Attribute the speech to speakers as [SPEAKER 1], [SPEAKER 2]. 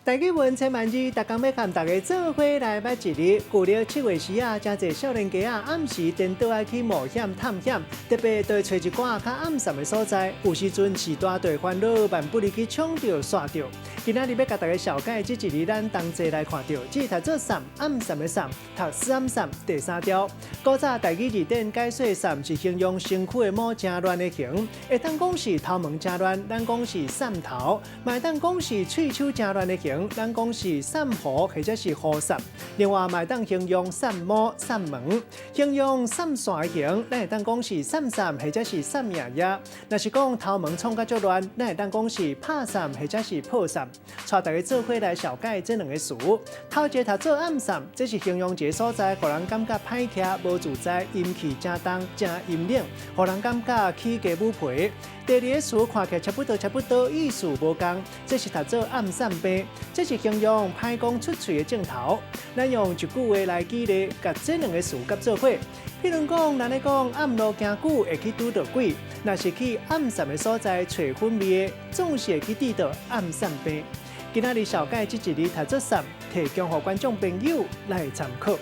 [SPEAKER 1] 台語文千萬字，逐工欲佮大家做伙來捌一字。舊曆7月時啊，誠濟少年家仔暗時顛倒愛去冒險探險，特別對揣一寡較暗散的所在，有時陣是大地煩惱，萬不離去衝著煞著。今仔日欲共大家紹介這一字，咱同齊來看著，這讀做散，暗散的散，讀死暗散第三調。古早台語字典解說散是形容身軀的毛誠亂的形，會當講是頭毛誠亂，咱講是散頭；嘛會當講是喙鬚誠亂的形，咱講是散鬍或者是鬍散。另外嘛會當形容散毛、散毛，形容散線的形，咱會當講是散散或者是散爺爺。若是講頭毛創甲足亂，咱會當講是拍散或者是破散。帶大家做伙來紹介這兩个詞。頭一个讀做暗散，這是形容一个所在，予人感覺歹徛、無自在、陰氣誠重、誠陰冷，予人感覺起雞母皮。第二个詞看起來差不多，差不多意思無仝，這是讀做暗散病，這是形容歹講出喙的症頭。咱用一句話來舉例，共這兩个詞夾做伙。譬如講，咱咧講暗路行久會去拄著鬼，若是去暗散的所在揣粉味的，總是會去得著暗散病。今仔日紹介這一字讀做散，提供予觀眾朋友來參考。